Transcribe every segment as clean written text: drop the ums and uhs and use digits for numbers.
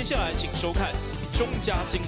接下來請收看中嘉新聞。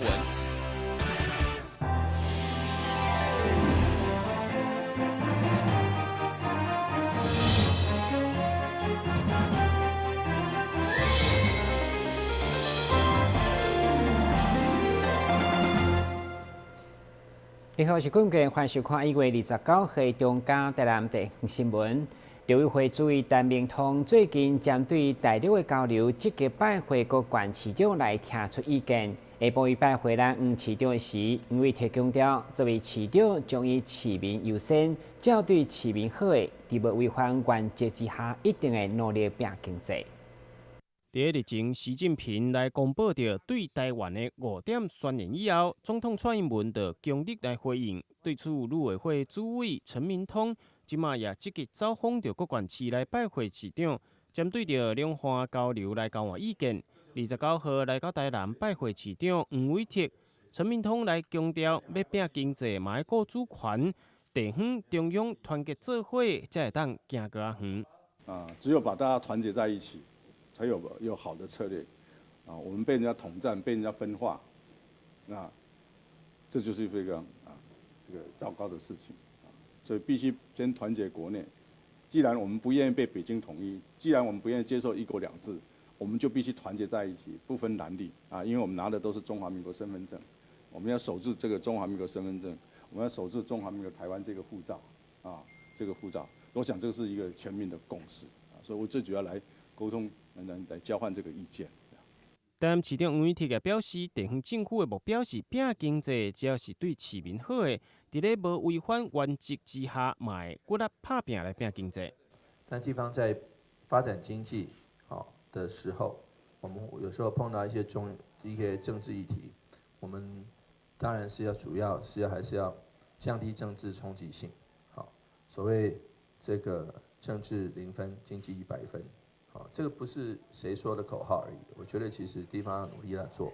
你好，我是冠權，歡迎收看1月29號中嘉台南地方新聞。陸委會主委陳明通最近針對大陸的交流，積極拜會各縣市長來聽取意見。下晡伊拜會咱黃市長時，黃偉哲強調，作為市長，將以市民優先，只要對市民好的，佇無違反原則之下，一定會努力拚經濟。佇日前，習近平來公布著對台灣的五點宣言以後，總統蔡英文就強力來回應。對此，陸委會主委陳明通這馬也積極走訪著各縣市來拜會市長，針對著兩岸交流來交換意見。29號來到台南拜會市長黃偉哲，陳明通來強調，欲拚經濟嘛愛顧主權，地方中央團結做伙，才會當行閣較遠。啊，只有把大家團結在一起，才有好的策略，啊，我們被人家統戰，被人家分化，那這就是一個這個糟糕的事情，啊，所以必須先團結國內。既然我們不願意被北京統一，既然我們不願意接受一國兩制，我們就必須團結在一起，不分藍綠啊，因為我們拿的都是中華民國身份證，我們要守住這個中華民國身份證，我們要守住中華民國台灣這個護照，啊，這個護照，我想這是一個全民的共識，啊，所以我最主要來溝通。來交換這個意見。台南市長黃偉哲也表示，地方政府的目標是拚經濟，只要是對市民好的，佇咧無違反原則之下，嘛會努力拍拚來拚經濟。但地方在發展經濟好的時候，我們有時候碰到一些政治議題，我們當然是要主要是要還是要降低政治衝擊性。好，所謂這個政治0分，經濟100分。好，這個不是誰說的口號而已。我覺得其實地方要努力來做，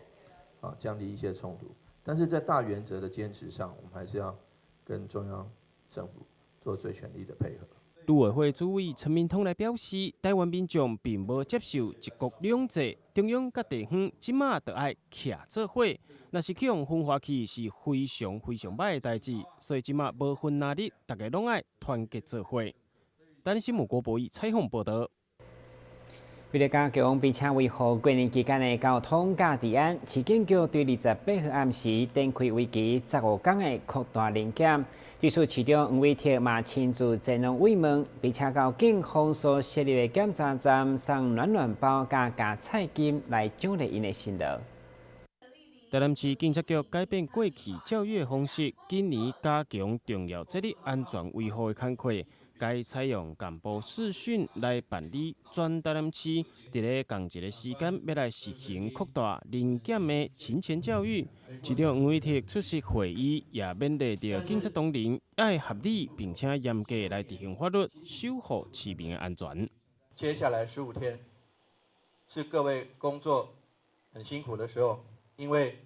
啊，降低一些衝突。但是在大原則的堅持上，我們還是要跟中央政府做最全力的配合。陸委會主委陳明通來表示，台灣民眾並無接受一國兩制，中央佮地方這馬就愛徛做伙。若是去予分化去，是非常非常歹的代誌。所以這馬無分藍綠，大家攏愛團結做伙。台新聞郭博義採訪報導。為了加強並且維護過年期間的交通佮治安，市警局對28號暗時展開為期15天的擴大臨檢。對此，市長黃偉哲嘛親自前往慰問，並且到警方所設立的檢查站送暖暖包佮加菜金來獎勵𪜶的辛勞。台南市警察局改變過去教育方式，今年加強重要節日安全維護的工課。改採用幹部視訊來辦理全台南市，佇咧仝一个時間欲來實行擴大臨檢的勤前教育。市長黃偉哲出席會議，也勉勵著警察同仁愛合理並且嚴格來執行法律，守護市民的安全。接下來15天是各位工作很辛苦的時候，因為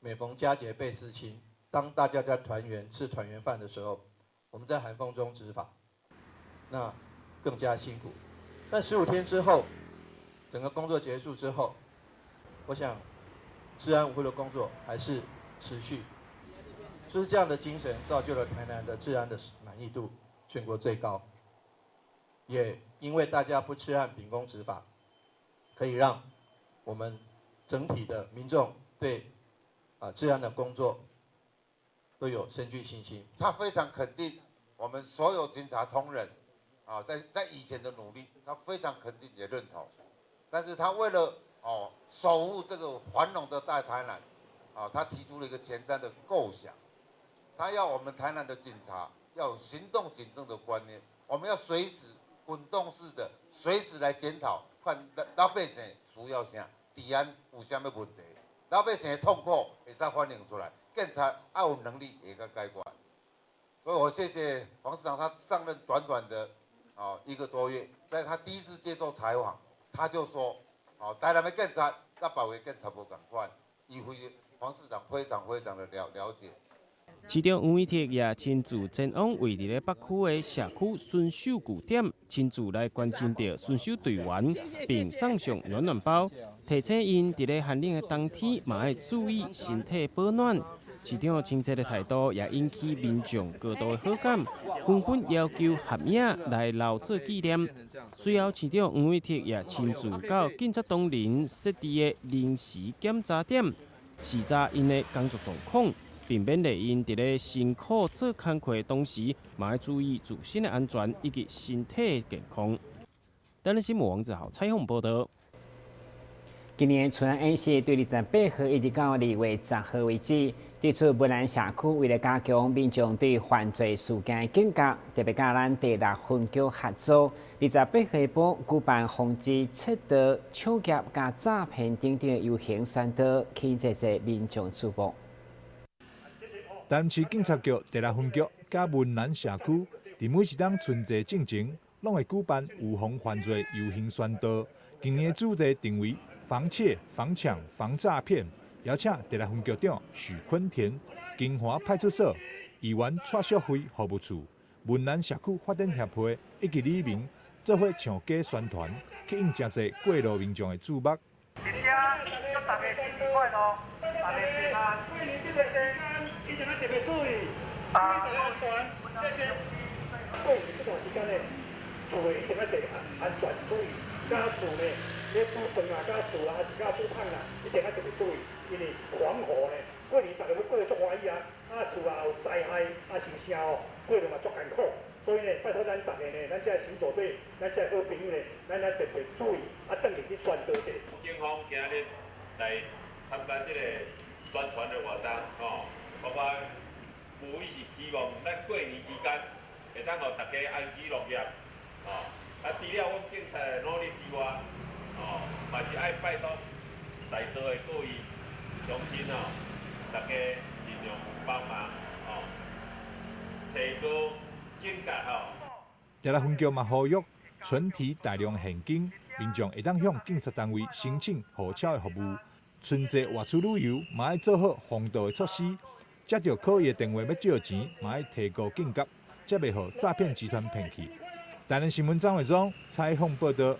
每逢佳節倍思親，當大家在團圓吃團圓飯的時候，我們在寒風中執法。那更加辛苦，但十五天之後，整個工作結束之後，我想，治安維護的工作還是持續，就是這樣的精神造就了台南的治安的滿意度全國最高，也因為大家不痴漢秉公執法，可以讓我們整體的民眾對治安的工作都有深具信心。他非常肯定我們所有警察同仁。啊，在以前的努力，他非常肯定也認同，但是他為了守護這個繁榮的大台南，啊，他提出了一個前瞻的構想，他要我們台南的警察要有行動警政的觀念，我們要隨時滾動式的隨時來檢討，看老百姓需要啥，治安有啥物問題，老百姓的痛苦會使反映出來，警察愛有能力會閣解決。所以我謝謝黃市長，他上任短短的一個多月，在他第一次接受採訪，他就說：台南的警察佮別位警察無仝款，伊非黃市長非常非常的了解。市長黃偉哲也親自前往位佇咧北區的社區巡守據點，親自來關心著巡守隊員，並送上暖暖包。提醒𪜶佇咧寒冷的冬天嘛愛注意身體保暖。市長親切的態度也引起民眾高度的好感，紛紛要求合影來留作紀念。隨後，市長黃偉哲也親自到警察同仁設置的臨時檢查點，視察𪜶的工作狀況，並勉勵𪜶佇咧辛苦做工課的同時，嘛愛注意自身的安全以及身體的健康。台南新聞王子豪採訪報道。今年春仔演習對28號一直到2月10號為止。對此，文蘭社區為了加強民眾對犯罪事件的警覺，特別佮咱第六分局合作，28號下晡舉辦防止竊盜、搶劫佮詐騙等等的遊行宣導，吸引濟濟民眾注目。台南市警察局第六分局佮文蘭社區，佇每一冬春節進前，攏會舉辦預防犯罪遊行宣導。今年的主題定為防竊、防搶、防詐騙，邀請第六分局長許坤田、金華派出所、議員蔡淑慧服務處、文蘭社區發展協會以及里民做伙唱歌宣傳，吸引誠濟過路民眾的注目。佇遮祝大家新年快樂，大家平安。過年這段時間一定要特別注意，注意安全。謝謝。過年這段時間呢，厝內一定要特別安全注意，佮厝呢。咧煮飯啊，佮煮啊，還是佮煮飯啊，一定要特別注意，因為防火呢，過年大家欲過得足歡喜啊，啊厝啊有災害啊是啥哦，過得嘛足艱苦，所以呢，拜託咱大家呢，咱這巡守隊，咱這好朋友呢，咱愛特別注意，啊，轉去去宣導者。警方今日來參加這個宣傳的活動，吼，包括無疑是希望咱過年期間會當予大家安居樂業，吼，啊，除了阮警察的努力之外，哦，嘛是愛拜託在座的各位鄉親哦，大家盡量幫忙哦，提高警覺吼。第六分局嘛呼籲存提大量現金，民眾會當向警察單位申請護鈔的服務。春節外出旅遊嘛愛做好防盜的措施，接著可疑的電話欲借錢，嘛愛提高警覺，才袂予詐騙集團騙去。台南新聞張偉忠採訪報道。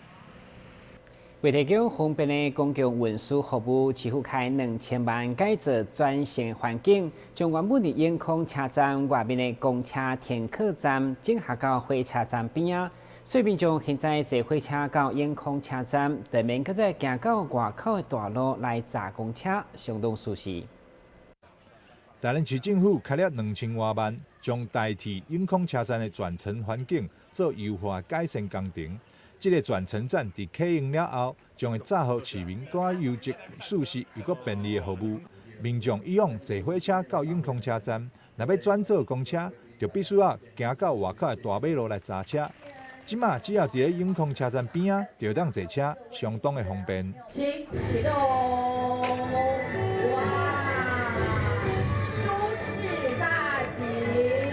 為提供方便的公共運輸服務，市府開2000萬改造轉乘環境，將原本佇永康車站外面的公車停靠站整合到火車站邊仔，所以民眾現在坐火車到永康車站，就免閣再行到外口的大路來軋公車，相當舒適。台南市政府開了2000外萬，將台鐵永康車站的轉乘環境做優化改善工程。這個轉乘站佇啟用了後，將會載予市民閣較優質、舒適又閣便利的服務。民眾以往坐火車到永康車站，若欲轉坐公車，就必須愛行到外口的大馬路來軋車。這馬只要佇咧永康車站邊仔，就會當坐車，相當的方便。請啟動！哇，諸事大吉，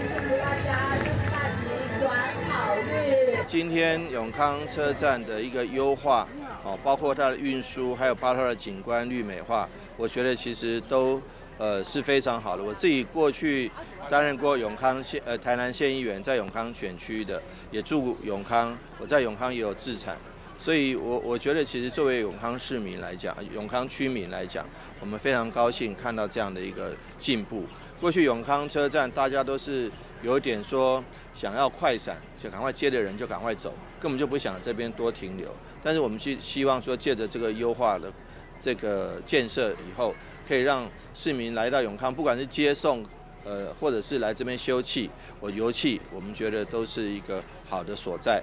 祝福大家諸事大吉，轉好運。今天永康車站的一個優化，哦，包括它的運輸，還有包括它的景觀綠美化，我覺得其實都是非常好的。我自己過去擔任過永康縣台南縣議員，在永康選區的，也住永康，我在永康也有置產，所以我覺得其實作為永康市民來講，永康區民來講，我們非常高興看到這樣的一個進步。過去永康車站大家都是有點說想要快閃，就趕快接的人就趕快走，根本就不想這邊多停留。但是我們是希望說，借著這個優化的這個建設以後，可以讓市民來到永康，不管是接送，或者是來這邊休憩，或遊憩，我們覺得都是一個好的所在。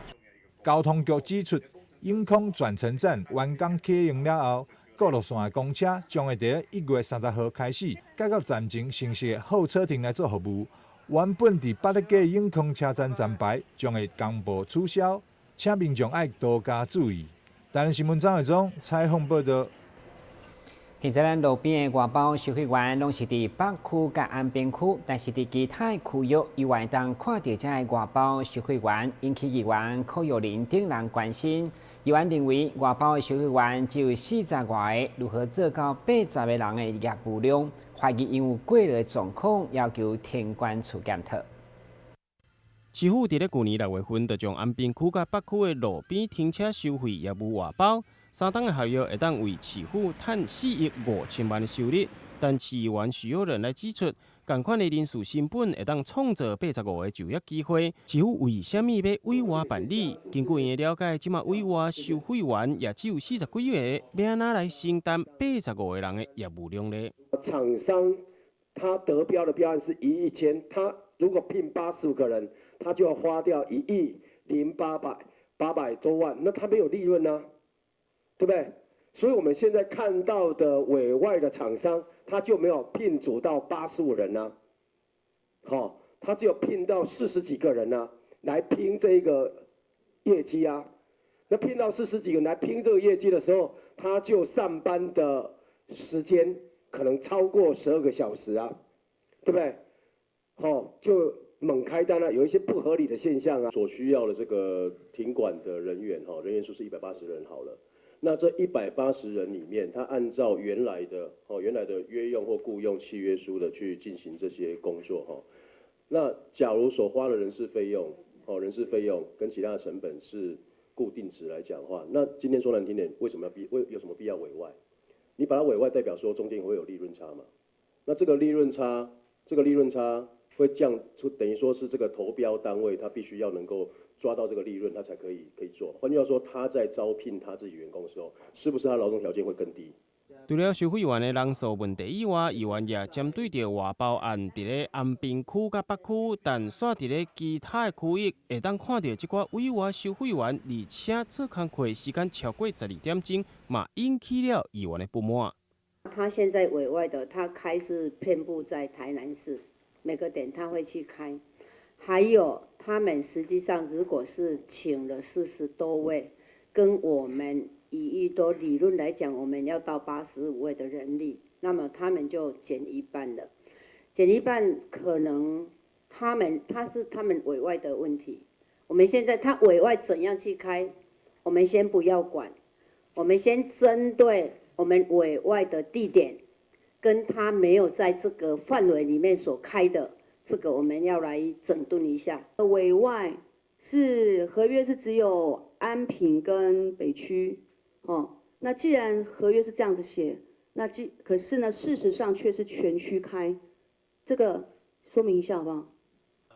交通局指出，永康轉乘站完工啟用了後，各路線的公車將會佇1月30號開始，改到站前新設的候車亭來做服務。原本佇八德街永康車站站牌將會公布取消，請民眾愛多加注意。台南新聞張偉忠採訪報道。現在咱路邊的外包收費員攏是佇北區佮安平區，但是佇其他的區域猶會當看著遮的外包收費員，引起議員柯玉玲等人關心。議員認為外包的收費員只有40外个，如何做到80個人的業務量？懷疑𪜶有過勞的狀況，要求天管處檢討。市府佇咧舊年6月份就將安平區佮北區的路邊停車收費業務外包。3冬的合約會當為市府趁4億5千萬的收入。但市議員徐有倫來指出，仝款的人事成本會當創造85個就業機會。市府為啥物欲委外辦理？根據𪜶的了解，這馬委外收費員也只有40幾个，欲按怎來承擔85個人的業務量呢？廠商他得標的標案是1億千，他如果聘85個人，他就要花掉1億零800多萬，那他沒有利潤啊，對不對？所以我們現在看到的委外的廠商，他就沒有聘足到85人啊，好，他只有聘到40幾個人啊，來拼這個業績啊。那聘到40幾個人來拼這個業績的時候，他就上班的時間可能超過12個小時啊，對不對？好，就猛開單啊，有一些不合理的現象啊。所需要的這個停管的人員，哈，人員數是180人好了。那這180人裡面，他按照原來的約用或僱用契約書的去進行這些工作，哈。那假如所花的人事費用，人事費用跟其他的成本是固定值來講的話，那今天說難聽點，為什麼要有什麼必要委外？你把它委外，代表說中間會有利潤差嘛？那這個利潤差，會降出，等於說是這個投標單位他必須要能夠抓到這個利潤，他才可以做。換句話說，他在招聘他自己員工的時候，是不是他勞動條件會更低？除了收費員的人數問題以外，議員也針對著外包案佇咧安平區佮北區，但煞佇咧其他的區域會當看著這寡委外收費員，而且做工課時間超過12點鐘，嘛引起了議員的不滿。他現在委外的，他開是遍佈在台南市每個點，他會去開。還有他們實際上如果是請了40多位，跟我們以一多理論來講，我們要到85位的人力，那麼他們就減一半了。減一半可能他是他們委外的問題。我們現在他委外怎樣去開，我們先不要管，我們先針對我們委外的地點，跟他沒有在這個範圍裡面所開的。這個我們要來整頓一下。委外是合約是只有安平跟北區，哦，那既然合約是這樣子寫，那可是呢，事實上卻是全區開，這個說明一下好不好？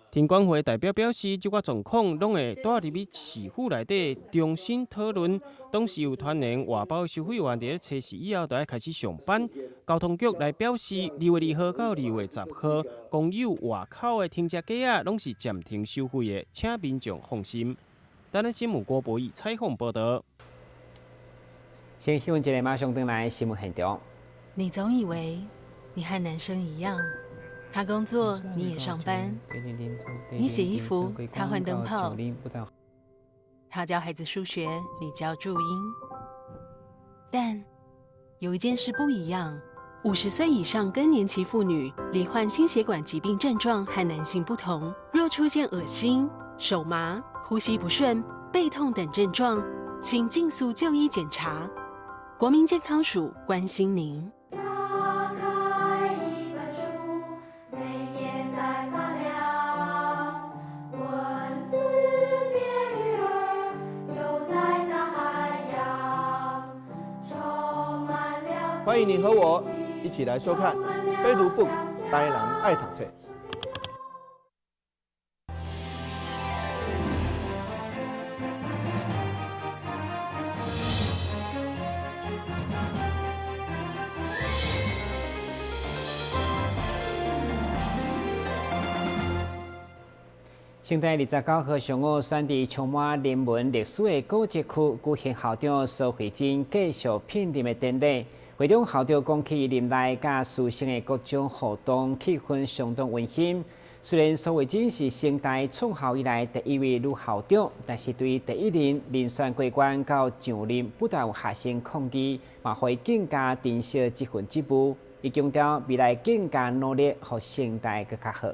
停管會代表表示，這個狀況攏會帶入去市府內底重新討論。當時有傳言外包收費員佇咧測試以後，就愛開始上班。交通局來表示，2月2號到2月10號，公有外口的停車格仔攏是暫停收費的，請民眾放心。台南新聞郭博義採訪報道。先休一下，馬上轉來新聞現場。你總以為你和男生一樣。他工作，你也上班；你洗衣服，他換燈泡；他教孩子數學，你教注音。但有一件事不一樣：50歲以上更年期婦女罹患心血管疾病症狀和男性不同，若出現噁心、手麻、呼吸不順、背痛等症狀，請盡速就醫檢查。國民健康署關心您。歡迎你和我一起來收看《Facebook 台南愛讀冊》。成大29號上午選佇充滿人文歷史的古蹟區舉行校長蘇慧貞繼續聘任的典禮。會中校長講起任內佮師生的各種互動，氣氛相當溫馨。雖然蘇慧貞是成大創校以來第一位女校長，但是對第一任遴選過關到上任，不但有學生抗議，嘛會更加珍惜這份職務。伊強調未來更加努力，予成大閣較好。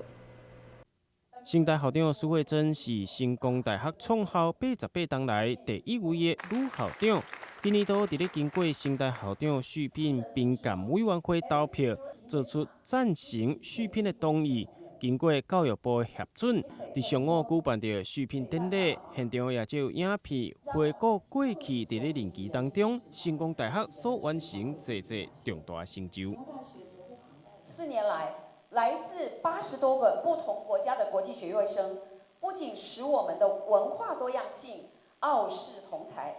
成大校長蘇慧貞是成功大學創校88年來第一位的女校長。今年度佇咧經過成大校長續聘評鑑委員會投票，做出贊成續聘的動議。經過教育部核准，佇上午舉辦著續聘典禮，現場也就影片回顧過去佇咧任期當中，成功大學所完成濟濟重大成就。 4年來，來自80多個不同國家的國際學位生，不僅使我們的文化多樣性傲視同儕，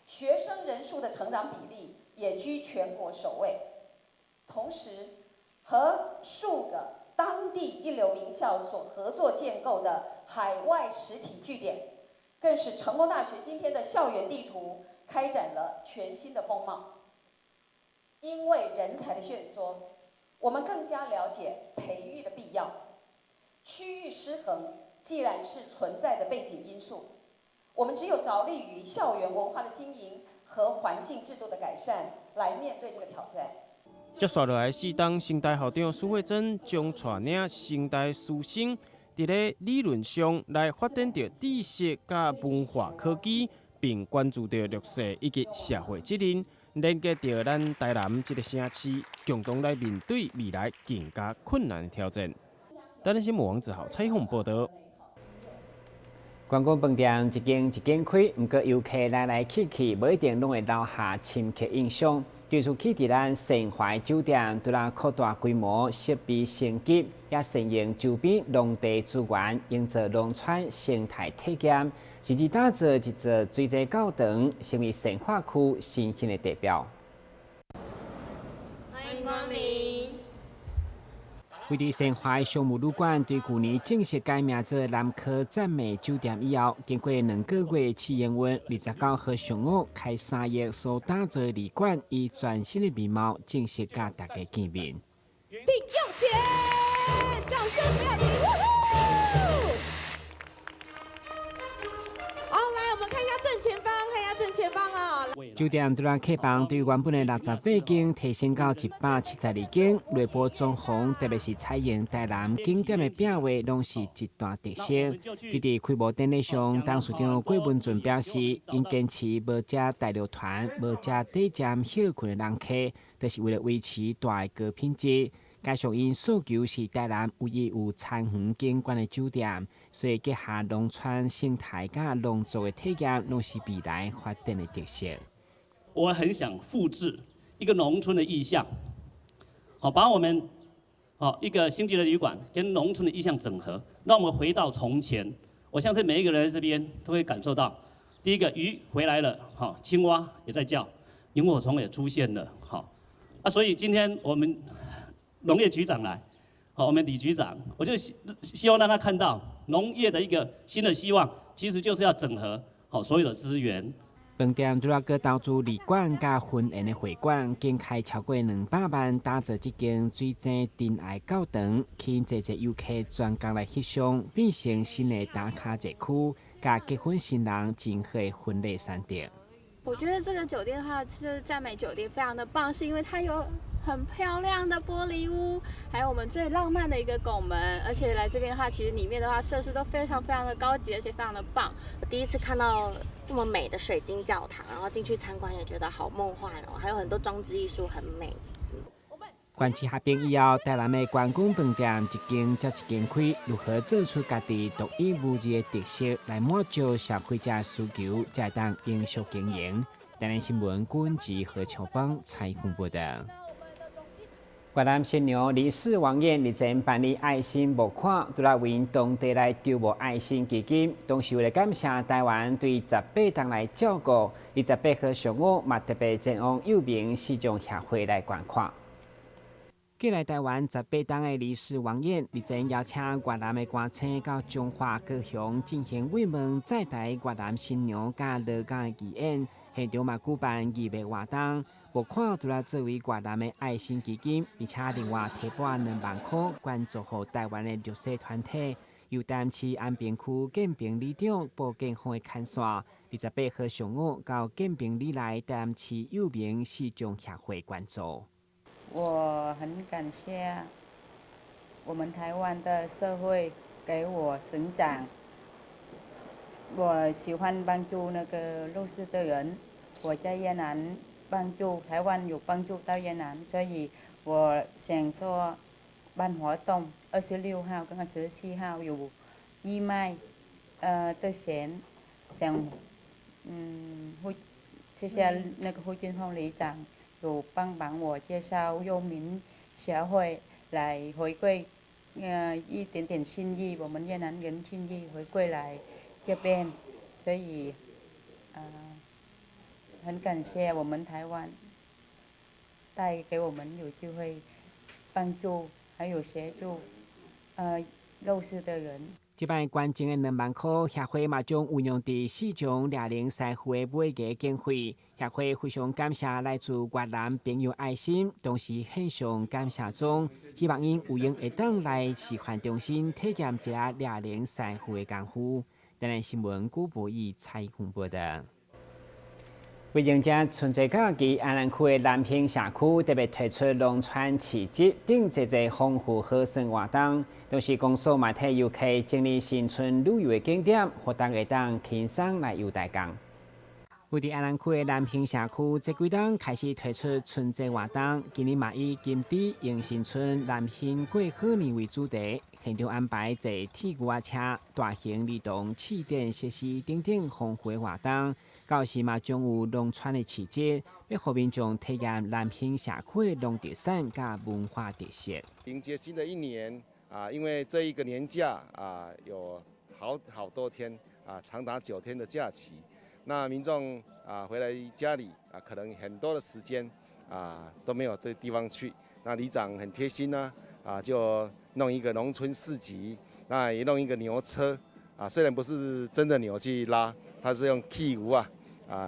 學生人數的成長比例也居全國首位。同時，和數個當地一流名校所合作建構的海外實體據點，更使成功大學今天的校園地圖開展了全新的風貌。因為人才的限縮，我們更加了解培育的必要。區域失衡既然是存在的背景因素，我們只有着力於校園文化的經營和環境制度的改善，來面對這個挑戰。接紲落來四冬，成大校長蘇慧貞將帶領成大師生，佇咧理論上來發展著知識佮文化科技，並關注著弱勢以及社會責任，連結著咱台南這個城市，共同來面對未來更加困難的挑戰。台南新聞王子豪採訪報導。觀光飯店一間一間開，毋過遊客來來去去，無一定攏會留下深刻印象。就是去佇咱盛華酒店，除了擴大規模、設備升級，也善用周邊農地資源，營造農村生態體驗，甚至打造一座水晶教堂，成為善化區新興的地標。歡迎光臨。位佇善化商務旅館對舊年正式改名做南科讚美酒店以後，經過2個月試營運，29號上午開3億所打造旅館，以全新的面貌正式佮大家見面。請用錢，掌聲不要停！好，來，我們看一下正前方，看一下正前方啊。酒店除了客房對原本的68間提升到172間，內部裝潢特別是採用台南經典的壁畫，攏是一大特色。佇開幕典禮上，董事長郭文俊表示，𪜶堅持無接大陸團、無接短暫歇睏的人客，就是為了維持大的高品質。加上𪜶訴求是台南唯一有田園景觀的酒店，所以結合農村生態佮農作的體驗，攏是未來發展的特色。我很想複製一個農村的意象，好，把我們好一個星級的旅館跟農村的意象整合，讓我們回到從前。我相信每一個人在這邊都會感受到，第一個魚回來了，好，青蛙也在叫，螢火蟲也出現了，好，啊，所以今天我們農業局長來，好，我們李局長，我就希望讓他看到農業的一個新的希望，其實就是要整合好所有的資源。飯店除了閣投資旅館佮婚宴的會館，經開超過200萬打造這間水晶真愛教堂，吸引濟濟遊客專工來翕相，變成新的打卡熱區，佮結婚新人真好的婚禮選擇。我覺得這個酒店的話，是讚美酒店非常的棒，是因為它有很漂亮的玻璃屋，還有我們最浪漫的一個拱門，而且來這邊的話，其實裡面的話設施都非常非常的高級，而且非常的棒。第一次看到這麼美的水晶教堂，然後進去參觀也覺得好夢幻哦，還有很多裝置藝術很美。縣市合併以後，台南的觀光飯店一間接一間開，如何做出家己獨一無二的特色來滿足消費者需求，才會當永續經營。台南新聞郭文何秋芳採訪報導。越南新娘李氏王宴日前辦理愛心募款，除了為當地來籌募愛心基金，同時為了感謝台灣對18冬來照顧，28號上午嘛特別前往幼明視障協會來捐款。過來台灣18冬的李氏王宴，日前邀請越南的歌星到彰化高雄進行慰問在台越南新娘佮羅港的義演，現場嘛舉辦義賣活動，募款除了作為越南的愛心基金，而且另外提撥2萬箍捐助予台灣的弱勢團體，由台南市安平區建平里長布建峰的牽線，28號上午到建平里來台南市幼明視障協會捐助。我很感謝我們台灣的社會給我成長。我喜歡幫助那個弱勢的人。我在越南幫助台灣有幫助到越南，所以我想說辦活動，26號跟27號有義賣，的錢，想，會謝謝那個胡金鳳里長有幫忙我介紹遊民協會來回饋，一點點心意，我們越南人心意回饋來這邊，所以，很感謝我們台灣帶給我們有機會幫助，還有協助，弱勢的人。這擺捐贈的2萬箍，協會嘛將運用佇四場掠龍師傅的買藝經費。協會非常感謝來自越南朋友愛心，同時獻上感謝狀，希望𪜶有閒會當來示範中心體驗一下掠龍師傅的功夫。台南新聞古博義採訪報導。為迎接春節假期，安南區的南興社區特別推出農村市集等濟濟豐富好耍活動，同時公所嘛替遊客整理新春旅遊的景點，予大家會當輕鬆來遊大江。位佇安南區的南興社區，這幾冬開始推出春節活動，今年嘛以金枝迎新春、南興過好年為主題，現場安排坐鐵牛仔車、大型兒童試電設施等等豐富的活動。到時嘛，將有農村的市集，欲予民眾體驗南興社區的農特產佮文化特色。迎接新的一年啊，因為這一個年假啊，有好好多天啊，長達9天的假期。那民眾啊回來家裡啊，可能很多的時間啊都沒有的地方去。那里長很貼心呢，啊就弄一個農村市集，那也弄一個牛車啊，雖然不是真的牛去拉，它是用汽牛啊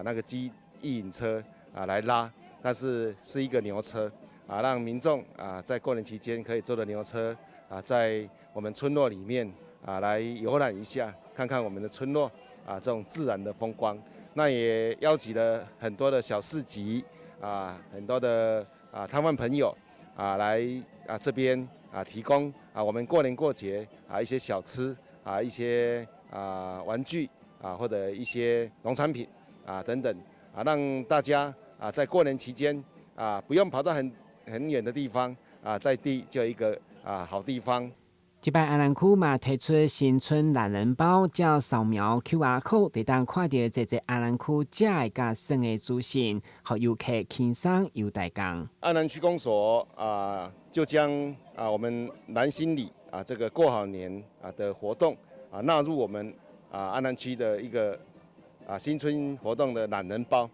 那個機引車啊來拉，但是是一個牛車啊，讓民眾啊在過年期間可以坐著牛車啊，在我們村落裡面啊來遊覽一下，看看我們的村落啊這種自然的風光。那也邀集了很多的小市集啊，很多的啊攤販朋友啊來啊這邊啊提供啊我們過年過節啊一些小吃啊一些啊玩具啊或者一些農產品啊等等啊，讓大家啊在過年期間啊不用跑到很遠的地方啊，在地就有一個啊好地方。這擺安南區嘛推出新春懶人包，只要掃描 QR code，就當看著濟濟安南區食的佮耍的資訊，予遊客輕鬆遊大江。安南區公所啊，就將啊我們南興里啊這個過好年啊的活動啊納入我們啊安南區的一個啊新春活動的懶人包。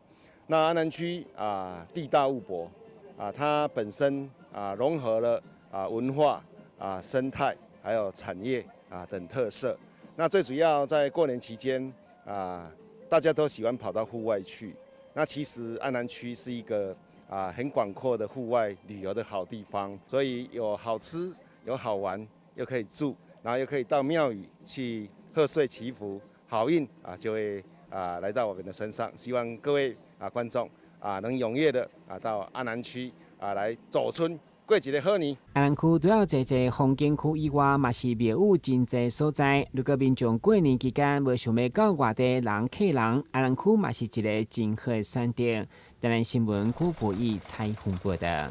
那安南區啊地大物博啊，它本身啊融合了啊文化啊生態，還有產業啊等特色。那最主要在過年期間啊，大家都喜歡跑到戶外去。那其實安南區是一個啊很廣闊的戶外旅遊的好地方，所以有好吃、有好玩，又可以住，然後又可以到廟宇去賀歲祈福，好運啊就會啊來到我們的身上。希望各位啊觀眾啊能踴躍的啊到安南區啊來走春。過一个好年。安南區除了濟濟風景區以外，嘛是廟宇真濟所在。如果民眾過年期間無想欲到外地人客人，安南區嘛是一个真好的選擇。台南新聞古博義採訪報導。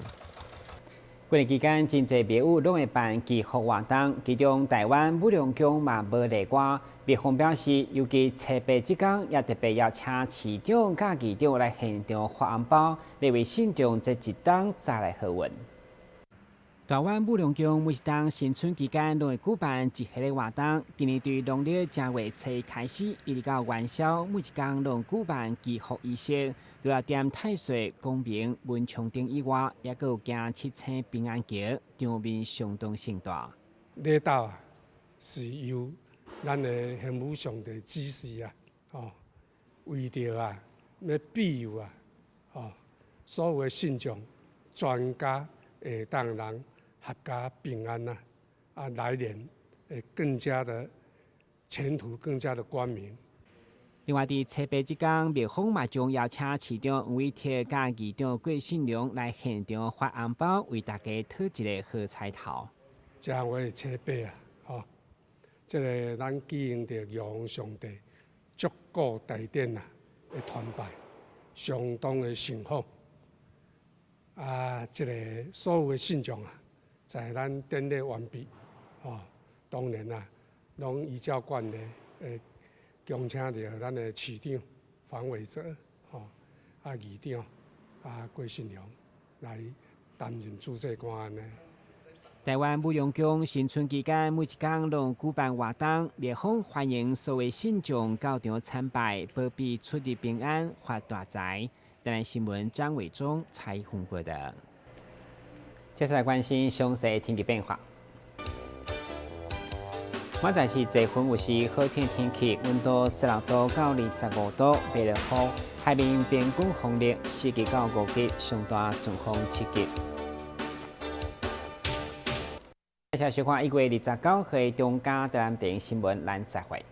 過年期間，真濟廟宇攏會辦祈福活動，其中台灣武龍宮嘛無例外。廟方表示，尤其初八這工，也特別邀請市長佮議長來現場發紅包，欲為信眾這一冬帶來好運。台灣武龍宮每一冬新春期間攏會舉辦一系列活動，今年對農曆正月初一開始，一直到元宵，每一工攏舉辦祈福儀式。除了點太歲、光明、文昌燈以外，也閣有行七星平安橋，場面相當盛大。禮斗啊，是由咱的玄武上帝指示啊，哦，為著啊，欲庇佑啊，哦，所有的信眾全家會當人合家平安啊，啊，來年會更加的前途更加的光明。另外，佇初八這工，廟方嘛將邀請市長黃偉哲佮議長郭信良來現場發紅包，為大家討一個好彩頭。正月初八啊，吼，這个咱舉行著玉皇上帝祝蠱大典啊的團拜，相當的盛況。啊，這个所有的信眾啊，在咱典禮完畢，吼，當然啊，攏依照慣例會恭請著咱的市長黃偉哲，吼，啊議長啊郭信良來擔任主祭官按呢。台灣武陽宮新春期間，每一工攏舉辦活動，熱風歡迎所有信眾到場參拜，保庇出入平安，發大財。台南新聞張偉忠採訪報導。接下來關心詳細天氣變化。明仔載是濟雲有時好天天氣，溫度16度到25度，袂落雨。海面平均風力4級到5級，上大陣風7級。接下來收看1月29號中嘉台南電視新聞，咱再會。